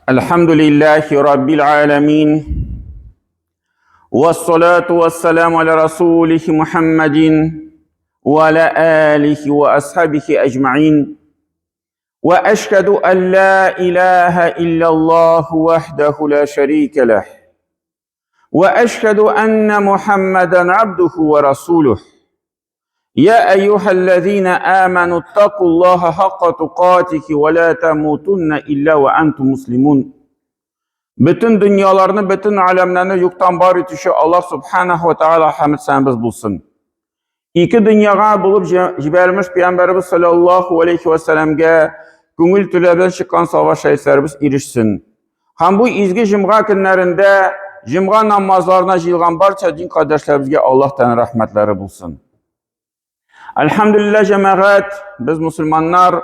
الحمد لله رب العالمين والصلاة والسلام على رسوله محمد وعلى آله وأصحابه أجمعين وأشهد أن لا إله إلا الله وحده لا شريك له وأشهد أن محمدا عبده ورسوله يا أيها الذين آمنوا اتقوا الله حق تقاته ولا تموتن إلا وأنتم مسلمون Бөтен дөньяларны, бөтен аләмнәрне юктан бар итүче Аллаһ субханаһу ва тааля хәмд сәнбез булсын. Ике дөньяга булып җибәрелмеш пәйгамбәребез саллаллаһу алейхи ва сәламгә күңел түләбен чыккан савап шәехләребез ирешсен. Һәм бу изге җомга көннәрендә җомга намазларына җыелган барча дин кардәшләребезгә Аллаһтан рәхмәтләре булсын. Әлхәмдүлилләһ, җәмәгать, без мусульманнар,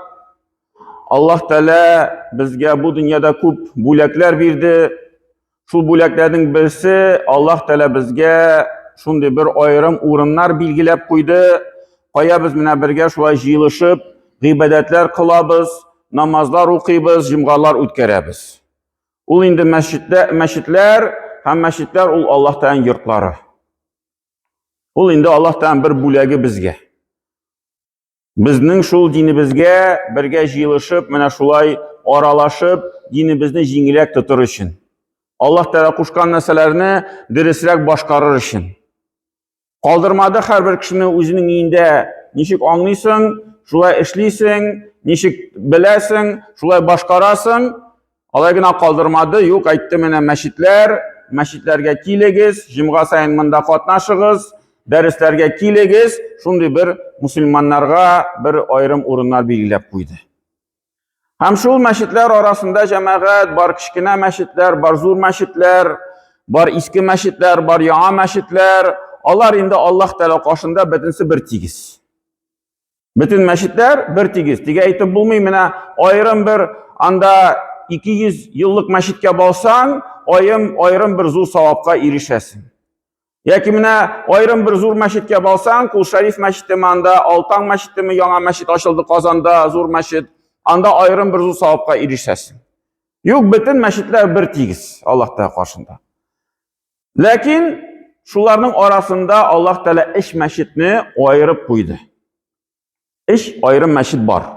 Аллаһ Тәгалә безгә бу дөньяда күп бүләкләр бирде. Шул бүләкләрнең берсе Аллаһ Тәгалә безгә шундый бер аерым урыннар билгеләп куйды. Кая без менә бергә шулай җыелышып, гыйбадәтләр кылабыз, намазлар укыйбыз, җомгалар үткәрәбез. Ул инде мәчетләр, мәчетләр һәм мәчетләр ул Аллаһ Тәгаләнең йортлары. Ул инде Аллаһ Тәгаләнең бер бүләге безгә. Безнең шул динебезгә бергә җыелышып, менә шулай аралашып, динебезне җиңелрәк тотыр өчен. Аллаһ Тәгалә кушкан нәрсәләрне дөресрәк башкарыр өчен. Калдырмады һәрбер кешене үзенең өендә ничек аңлыйсың, шулай эшлисең, ничек беләсең, шулай башкарасың. Алай гына калдырмады, юк, әйтте менә мәчетләр, мәчетләргә килегез, җомга саен монда катнашыгыз, дәресләргә килегез, шундый бер мусульманнарга бер аерым урыннар билгеләп куйды. Һәм шул мәчетләр арасында җәмәгать, бар кечкенә мәчетләр, бар зур мәчетләр, бар иске мәчетләр, бар яңа мәчетләр. Алар инде Аллаһ Тәгалә каршында бөтенсе бер тигез. Бөтен мәчетләр бер тигез. Тигә әйтеп булмый, менә аерым бер анда 200 еллык мәчеткә барсаң, аерым аерым бер зур савапка ирешәсең. Яки менә аерым бер зур мәчеткә барсаң, Кул Шәриф мәчетеме анда, Алтан мәчетеме, яңа мәчет ачылды Казанда, зур мәчет, анда аерым бер зур савапка ирешәсең. Юк, бөтен мәчетләр бер тигез Аллаһ Тәгалә каршында. Ләкин шуларның арасында Аллаһ Тәгалә өч мәчетне аерып куйды. Өч аерым мәчет бар.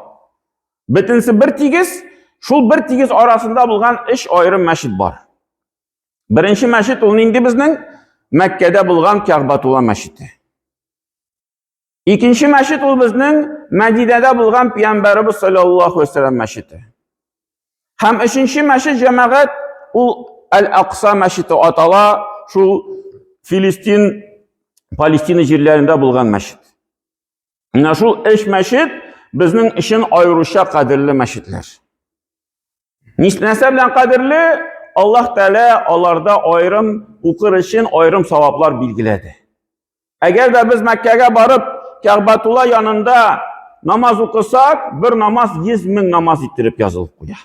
Бөтенесе бер тигез, шул бер тигез арасында булган өч аерым мәчет бар. Беренче мәчет ул нинди безнең? Мәккәдә булган Кәгъбатулла мәчете. Икенче мәчет ул безнең Мәдинәдә булган Пәйгамбәребез саллаллаһу алейһи вәсәлләм мәчете. Һәм өченче мәчет җәмәгать ул Әл-Акса мәчете атала, шул Филистин, Палестина җирләрендә булган мәчет. Менә шул өч мәчет безнең өчен аеруча кадерле мәчетләр. Нәрсә белән кадерле? Аллаһ Тәгалә аларда аерым укыр өчен аерым саваплар билгеләде. Әгәр дә без Мәккәгә барып, Кәгъбәтулла янында намаз укысак, бер намаз 100 мең намаз иттереп язылып куя.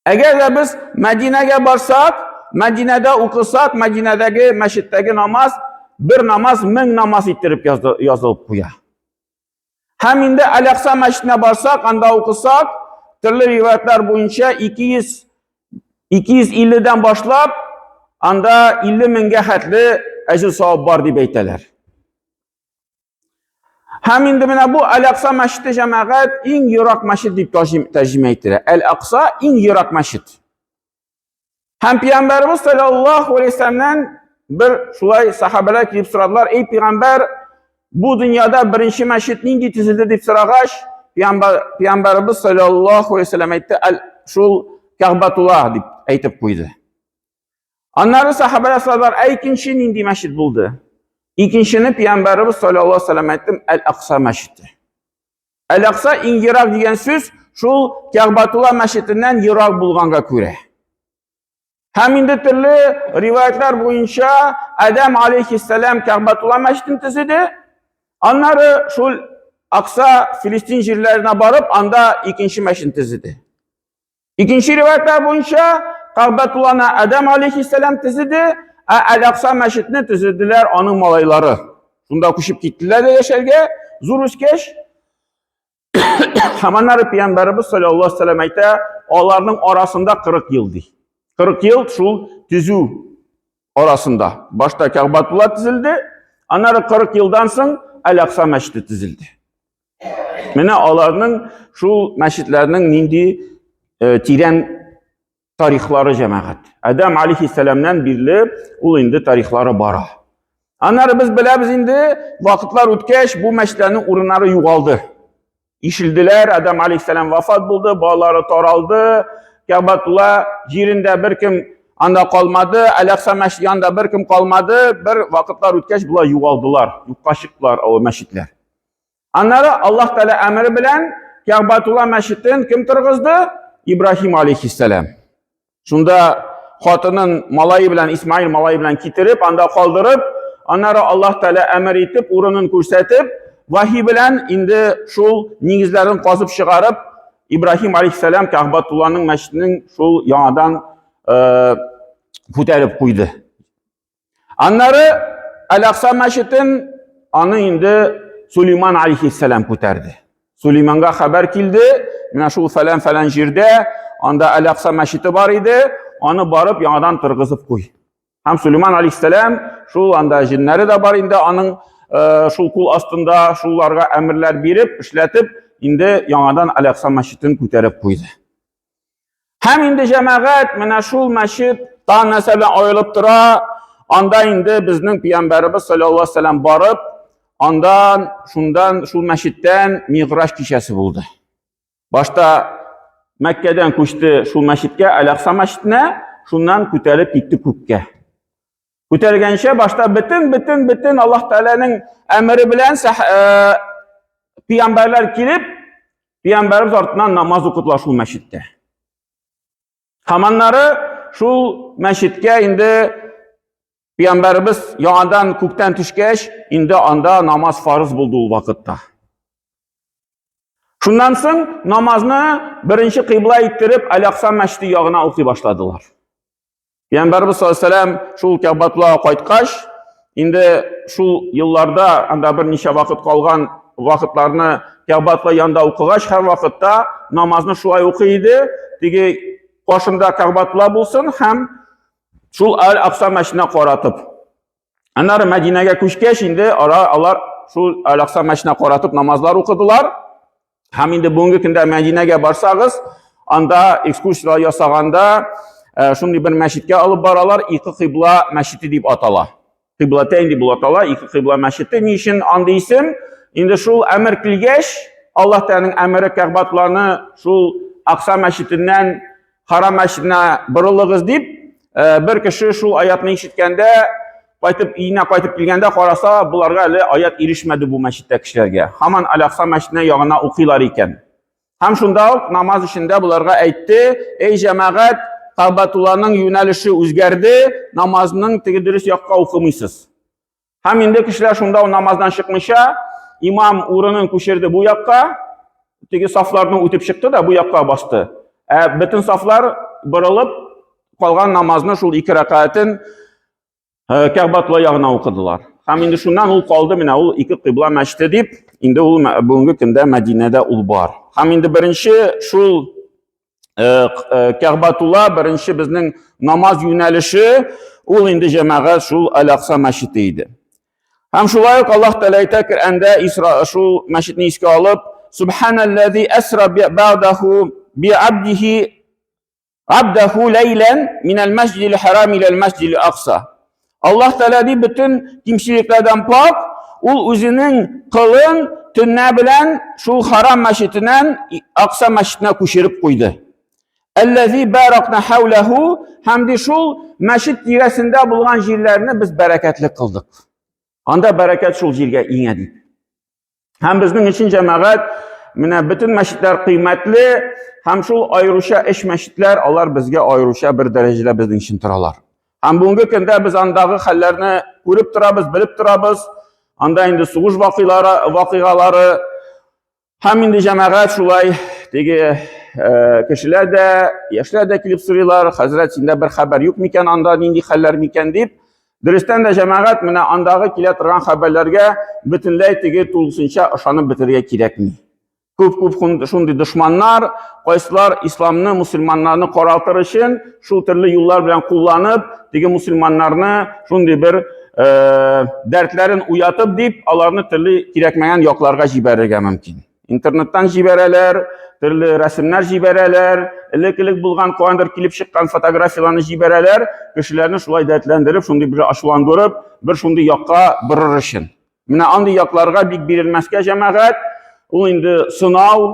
Әгәр дә без Мәдинәгә барсак, Мәдинәдә укысак, Мәдинәдәге мәчеттәге намаз бер намаз мең намаз иттереп язылып куя. Һәм инде Әл-Акса мәчетенә барсак, анда укысак, төрле риваятлар буенча 200 250-дән башлап, анда 50 меңгә хәтле әҗер савап бар дип әйтәләр. Һәм инде менә бу Әл-Акса мәчете җәмәгать иң ерак мәчет дип тәрҗемә ителә. Әл-Акса иң ерак мәчет. Һәм пәйгамбәребез саллаллаһу алейһи вәсәлләмнән бер шулай сахабәләр килеп сорадылар, "Эй пәйгамбәр, бу дөньяда беренче мәчет нинди төзелде?" дип сорагач, пәйгамбәребез саллаллаһу алейһи вәсәлләм әйтте, "Әл шул Кәгъбатулла" дип әйтеп куйды. Аннары сахабәләр сорадылар, "Ә икенче нинди мәчет булды?" Икенчене пәйгамбәребез саллаллаһу алейһи вәсәлләм әйтте, "Әл-Акса мәчете." Әл-Акса иң ерак дигән сүз шул Кәгъбатулла мәчетеннән ерак булганга күрә. Һәм инде төрле риваятлар буенча Адәм алейхиссалам Кәгъбатулла мәчетен төзеде. Аннары шул Акса Филистин җирләренә барып, анда икенче мәчетен төзеде. Икенче риваятлар буенча Кәгъбәтулланы Адәм алейхиссалам төзеде, ә Әл-Акса мәчетне төзеделәр аның малайлары. Шунда күчеп киттеләр дә яшәргә, зур үскәч. Һәм аннары пәйгамбәребез саллаллаһу алейһи вәсәлләм әйтә, аларның арасында 40 ел ди. 40 ел шул төзү арасында. Башта Кәгъбатулла төзелде, аннары 40 елдан соң Әл-Акса мәчете төзелде. Менә аларның шул мәчетләрнең нинди э, тирән тарихлары җәмәгать. Адәм алейхиссәламнән бирле ул инде тарихлары бара. Аннары без беләбез инде, вакытлар үткәч, бу мәчетләрнең урыннары югалды. Ишелделәр, Адәм алейхиссәлам вафат булды, балалары таралды, Кәгъбәтулла җирендә беркем анда калмады, Әл-Акса мәчете янында беркем калмады. Бер вакытлар үткәч, болар югалдылар, юкка чыктылар ул мәчетләр. Аннары Аллаһ Тәгалә әмере белән Кәгъбәтулла мәчетен кем торгызды? Ибраһим алейхиссәлам. Шунда хатынын малае белән Исмаил малае белән китереп, анда калдырып, аннары Аллаһ Тәгалә әмер итеп, урынын күрсәтеп, вахи белән инде шул нигезләрен казып чыгарып, Ибраһим алейхиссәлам Кәгъбәтулланың мәчетенең шул яңадан э, күтәреп куйды. Аннары Әл-Акса мәчетен аны инде Сулейман алейхиссәлам күтәрде. Сулейманга хәбәр килде, менә шул фәлән-фәлән җирдә анда Әл-Акса мәчете бар иде, аны барып яңадан торгызып куй. Һәм Сулейман алейхиссәлам шул анда җиннәре дә бар инде аның э, шул кул астында шуларга әмерләр биреп, эшләтеп, инде яңадан Әл-Акса мәчетен күтәреп куйды. Һәм инде җәмәгать менә шул мәчет тан нәрсә белән аерылып тора? Анда инде безнең пәйгамбәребез саллаллаһу алейһи вәсәлләм барып, андан, шундан, шул мәчеттән Мигъраҗ кичәсе булды. Башта Мәккәдән күчте шул мәчеткә, Әл-Акса мәчетенә, шуннан күтәрелеп китте күккә. Күтәргәнчә башта бөтен, бөтен, бөтен Аллаһ Тәгаләнең әмере белән э, пәйгамбәрләр килеп, пәйгамбәребез артыннан намаз укыдылар шул мәчеттә. Һәм аннары шул мәчеткә инде пәйгамбәребез яңадан күктән төшкәч, инде анда намаз фарыз булды ул вакытта. Шуннан соң намазны беренче кыйбла иттереп Әл-Акса мәчете ягына укый башладылар. Пәйгамбәрбез саллаллаһу алейһи вәсәлләм шул Кәгъбәтуллага кайткач, инде шул елларда анда берничә вакыт калган вакытларны Кәгъбәтулла янында укыгач, һәр вакытта намазны шулай укый иде. Теге башында Кәгъбәтулла булсын һәм шул Әл-Акса мәчетенә каратып. Аннары Мәдинәгә күчкәч, инде ара алар шул Әл-Акса мәчетенә каратып намазлар укыдылар. Һәм инде бүгенге көндә Мәдинәгә барсагыз, анда экскурсияләр ясаганда э, шундый бер мәчеткә алып баралар, ике кыйбла мәчете дип атала. Кыйблатәйн дип атала, ике кыйбла мәчете. Ни өчен андый исем? Инде шул әмер килгәч, Аллаһ Тәгаләнең әмере Кәгъбатланы шул Акса мәчетеннән Харам мәчетенә борылыгыз дип, э, бер кеше шул аятны ишеткәндә, кайтып өенә кайтып килгәндә караса, боларга әле аят ирешмәде бу мәчеттә кешеләргә. Һаман Аль-Акса мәчетенә ягына укыйлар икән. Һәм шунда ук намаз эчендә боларга әйтте: "Эй җәмәгать, Кәгъбәтулланың юнәлеше үзгәрде, намазның теге дөрес якка укымыйсыз." Һәм инде кешеләр шунда ук намаздан чыкмыйча, имам урынын күчерде бу якка, теге сафларны үтеп чыкты да бу якка басты. Ә бөтен сафлар борылып калган намазны шул ике рәкәгатен э, Кәгъбәтулла ягына укыдылар. Һәм инде шуннан ул калды менә ул ике кыйбла мәчете дип, инде ул бүгенге көндә Мәдинәдә ул бар. Һәм инде беренче шул Э, э, Кәгъбәтулла беренче безнең намаз юнәлеше ул инде җәмәгать шул Әл-Акса мәчете иде. Һәм шулай ук Аллаһ Тәгалә әйтә Коръәндә Исра шул мәчетне искә алып, Субханаллази асра бa'даһу би абдихи абдаху ләйлән минәл мәсҗидил харам иләл мәсҗидил акса. Аллаһ Тәгалә ди бөтен кимчелекләрдән пак, ул үзенең кылын төннә белән шул харам мәчетеннән Акса мәчетенә күчереп куйды. Әлләзи баракна хаулаху һәм ди шул мәчет тирәсендә булган җирләрне без бәрәкәтле кылдык. Анда бәрәкәт шул җиргә иңә дип. Һәм безнең өчен җәмәгать менә бөтен мәчетләр кыйммәтле һәм шул аеруча эш мәчетләр алар безгә аеруча бер дәрәҗәдә безнең өчен торалар. Һәм бүгенге көндә без андагы хәлләрне күреп торабыз, белеп торабыз. Анда инде сугыш вакыйлары, вакыйгалары һәм инде җәмәгать шулай теге э, кешеләр дә, яшьләр дә килеп сорыйлар, хәзрәт, синдә бер хәбәр юк микән анда, нинди хәлләр микән дип. Дөрестән дә җәмәгать менә андагы килә торган хәбәрләргә бөтенләй теге тулысынча ышанып бетерергә кирәкми. Күп-күп шундый дошманнар, кайсылар исламны, мусульманнарны каралтыр өчен шул төрле юллар белән кулланып, теге мусульманнарны шундый бер э, дәртләрен уятып дип, аларны төрле кирәкмәгән якларга җибәрергә мөмкин. Интернеттан җибәрәләр, төрле рәсемнәр җибәрәләр, элек-элек булган каяндыр килеп чыккан фотографияләрне җибәрәләр, кешеләрне шулай дәртләндереп, шундый бер ачуландырып, бер шундый якка борыр өчен. Менә андый якларга бик бирелмәскә җәмәгать, ул инде сынау,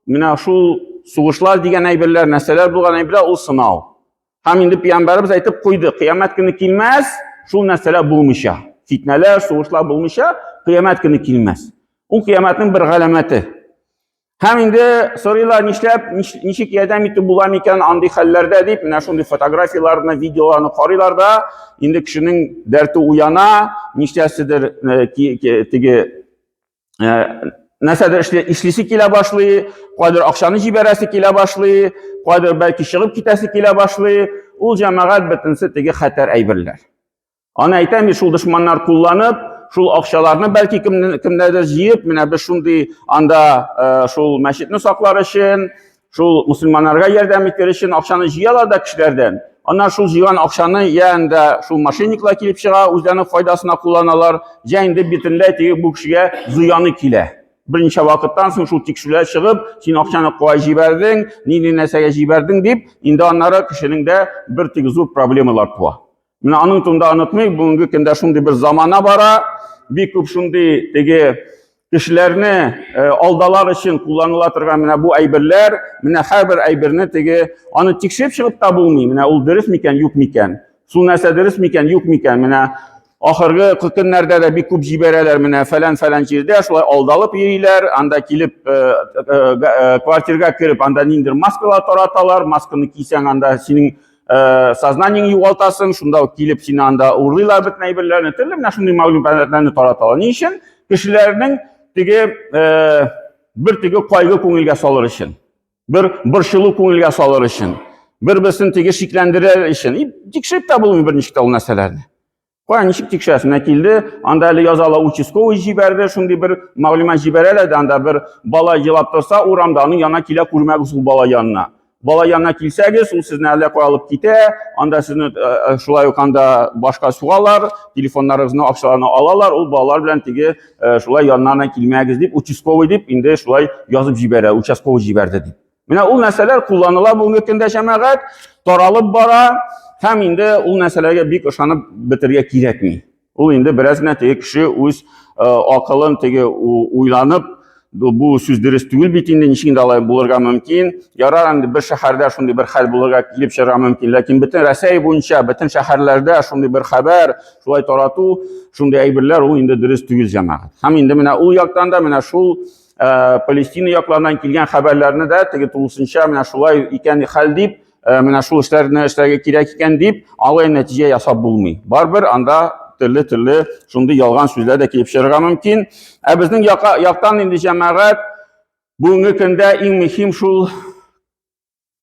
менә шул сугышлар дигән әйберләр, нәрсәләр булган әйберләр, ул сынау. Һәм инде пәйгамбәребез әйтеп куйды, кыямәт көне килмәс, шул нәрсәләр булмыйча. Фитнәләр, сугышлар булмыйча, кыямәт көне килмәс. Ул кыямәтнең бер галәмәте. Һәм инде сорыйлар, нишләп, ничек ярдәм итеп була микән андый хәлләрдә дип, менә шундый фотографияләрне, видеоларны карыйлар да, инде кешенең дәрте уяна, нишләседер э, теге э, нәрсәдер эшлисе килә башлый, кайдыр акчаны җибәрәсе килә башлый, кайдыр бәлки чыгып китәсе килә башлый. Ул җәмәгать бөтенесе теге хәтәр әйберләр. Аны әйтәм бит, шул дошманнар кулланып, шул акчаларны бәлки кемнәрдер җыеп, менә без шундый анда э, шул мәчетне саклар өчен, шул мусульманнарга ярдәм итәр өчен акчаны җыялар да кешеләрдән. Аннан шул җыйган акчаны я инде шул мошенниклар килеп чыга, үзләренең файдасына кулланалар, я инде бөтенләй теге бу кешегә зыяны килә. Берничә вакыттан соң шул тикшерүләр чыгып, син акчаны кая җибәрдең, нинди нәрсәгә җибәрдең дип, инде аннары кешенең дә бер теге зур проблемалар туа. Менә аның турында онытмыйк, бүгенге көндә шундый бер замана бара, бик күп шундый теге кешеләрне э, алдалар өчен кулланыла торган менә бу әйберләр, менә һәрбер әйберне теге аны тикшереп чыгып та булмый, менә ул дөрес микән, юк микән? Шул нәрсә дөрес микән, юк микән? Менә ахыргы көннәрдә дә бик күп җибәрәләр, менә фәлән-фәлән җирдә шулай алдалып йөриләр, анда килеп э, э, квартирга кереп, анда ниндидер маскалар тараталар, масканы кисәң, анда синең Э, сознаниең югалтасың, шунда ук килеп сине анда урлыйлар бөтен әйберләрне, төрле менә шундый мәгълүматларны тараталар. Ни өчен? Кешеләрнең теге э, бер теге кайгы күңелгә салыр өчен, бер борчылу күңелгә салыр өчен, бер-берсен теге шикләндерер өчен. И тикшереп тә булмый берничек тә ул нәрсәләрне. Кая ничек тикшерәсең? Менә килде, анда әле язала участковый җибәрде, шундый бер мәгълүмат җибәрәләр дә, анда бер бала елап торса урамда, аның янына килә күрмәгез ул бала янына. Бала янына килсәгез, ул сезне әллә кая алып китә, анда сезне э, э, шулай ук анда башка сугалар, телефоннарыгызны, акчаларны алалар, ул балалар белән теге э, шулай яннарына килмәгез дип, участковый дип инде шулай язып җибәрә, участковый җибәрде дип. Менә ул нәрсәләр кулланыла бүгенге көндә җәмәгать, таралып бара һәм инде ул нәрсәләргә бик ышанып бетергә кирәкми. Ул инде бераз генә теге кеше үз э, акылын теге уйланып, бу сүз дөрес түгел бит инде, ничек инде алай булырга мөмкин? Ярар инде бер шәһәрдә шундый бер хәл булырга килеп чыгарга мөмкин, ләкин бөтен Рәсәй буенча, бөтен шәһәрләрдә шундый бер хәбәр, шулай тарату, шундый әйберләр ул инде дөрес түгел җәмәгать. Һәм инде менә ул яктан да менә шул Э, Палестина якларыннан килгән хәбәрләрне дә теге тулысынча менә шулай икән хәл дип, э, менә шул эшләрне эшләргә кирәк икән дип, алай нәтиҗә ясап булмый. Барыбер анда төрле-төрле шундый ялган сүзләр дә килеп чыгарга мөмкин. Ә безнең яктан инде җәмәгать бүгенге көндә иң мөһим шул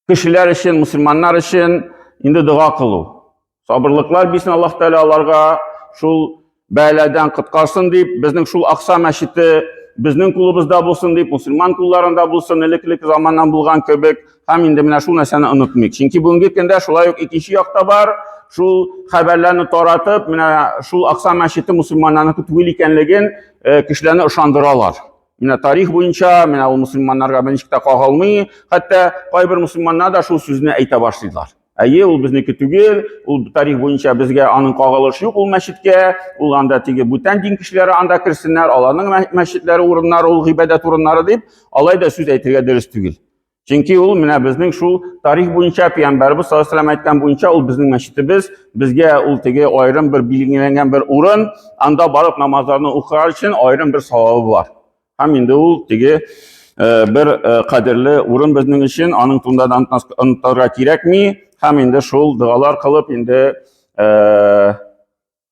кешеләр өчен, мусульманнар өчен инде дога кылу. Сабырлыклар бирсен Аллаһ Тәгалә аларга, шул бәладән коткарсын дип, безнең шул Акса мәчете безнең кулыбызда булсын дип, мусульман кулларында булсын, элек-элек заманнан булган кебек. Һәм инде менә шул нәрсәне онытмыйк. Чөнки бүгенге көндә шулай ук икенче якта бар, шул хәбәрләрне таратып, менә шул Акса мәчете мусульманнарныкы түгел икәнлеген э, кешеләрне ышандыралар. Менә тарих буенча, менә ул мусульманнарга берничек тә кагылмый, хәтта кайбер мусульманнар да шул сүзне әйтә башлыйлар. Әйе, ул безнеке түгел, ул тарих буенча безгә аның кагылышы юк ул мәчеткә, ул анда теге бүтән дин кешеләре анда керсеннәр, аларның мәчетләре урыннары, ул гыйбадәт урыннары дип, алай да сүз әйтергә дөрес түгел. Чөнки ул менә безнең шул тарих буенча пәйгамбәрбез саллаллаһу алейһи әйткән буенча ул безнең мәчетебез, безгә ул теге аерым бер билгеләнгән бер урын, анда барып намазларны укыр өчен аерым бер савабы бар. Һәм инде ул теге э, бер э, кадерле урын безнең өчен, аның турында да онытырга кирәкми. Һәм инде шул догалар кылып инде э,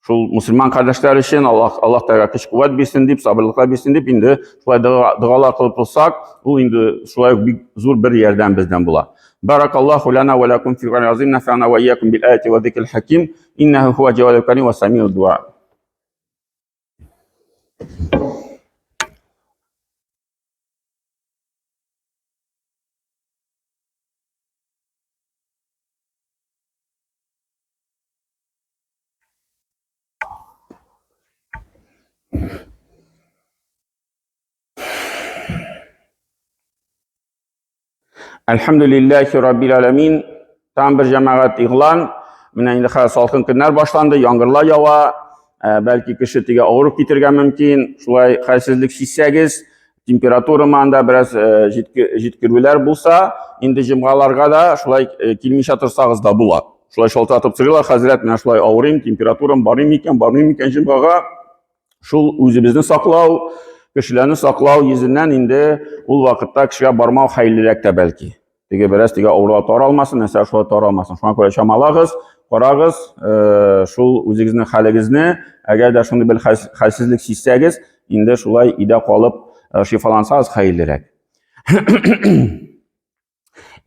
шул мусульман кардәшләр өчен Аллаһ Аллаһ Тәгалә көч куәт бирсен дип, сабырлыклар бирсен дип инде шулай догалар кылып торсак, ул инде шулай ук бик зур бер ярдәм бездән була. Баракаллаху лана ва лакум фил азим нафана ва ияkum бил аяти ва зикрил хаким иннаху хуа джавадул карим ва самиуд дуа. Әлхәмдүлилләһи раббил аләмин. Тагын бер җәмәгать игълан. Менә инде хәзер салкын көннәр башланды, яңгырлар ява. Бәлки кеше теге авырып китергә мөмкин. Шулай хәлсезлек сизсәгез, температура анда бераз җиткерүләр булса, инде җомгаларга да шулай килмичә торсагыз да була. Шулай шалтыратып сорыйлар, хәзрәт, менә шулай авырыйм, температурам барыйм микән, бармыйм микән җомгага? Шул үзебезне саклау, кешеләрне саклау йөзеннән инде ул вакытта кешегә бармау хәерлерәк тә бәлки. Теге бераз теге авыруга таралмасын, нәрсә шулай таралмасын. Шуңа күрә чамалагыз, карагыз, шул үзегезнең хәлегезне, әгәр дә шундый бер хәлсезлек сизсәгез, инде шулай өйдә калып шифалансагыз хәерлерәк.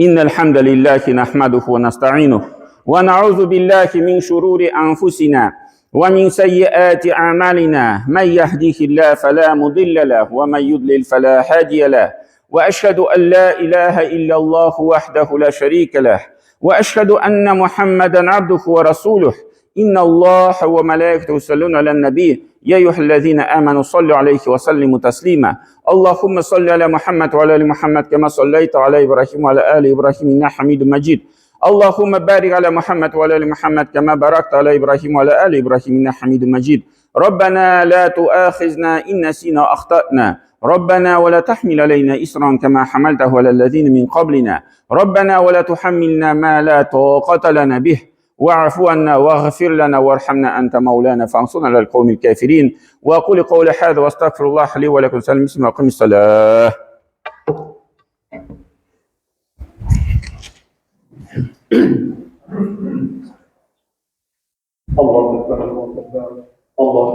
إن الحمد لله نحمده ونستعينه ونعوذ بالله من شرور أنفسنا ومن سيئات أعمالنا، من يهديه الله فلا مضل له ومن يضلل فلا هادي له، وأشهد أن لا إله إلا الله وحده لا شريك له، وأشهد أن محمدا عبده ورسوله. إن الله وملائكته يصلون على النبي يا أيها الذين آمنوا صلوا عليه وسلموا تسليما. اللهم صل على محمد وعلى آل محمد كما صليت على إبراهيم وعلى آل إبراهيم إنك حميد مجيد. اللهم بارك على محمد وعلى آل محمد كما باركت على إبراهيم وعلى آل إبراهيم إنك حميد مجيد. ربنا لا تؤاخذنا إن نسينا أخطأنا، ربنا ولا تحمل علينا إصرا كما حملته على الذين من قبلنا، ربنا ولا تحملنا ما لا طاقة لنا به، واعف عنا واغفر لنا وارحمنا أنت مولانا فانصرنا على القوم الكافرين. وأقول قولي هذا واستغفر الله لي ولكم. سلم بسم الله وقم الصلاة. الله أكبر، الله أكبر، الله.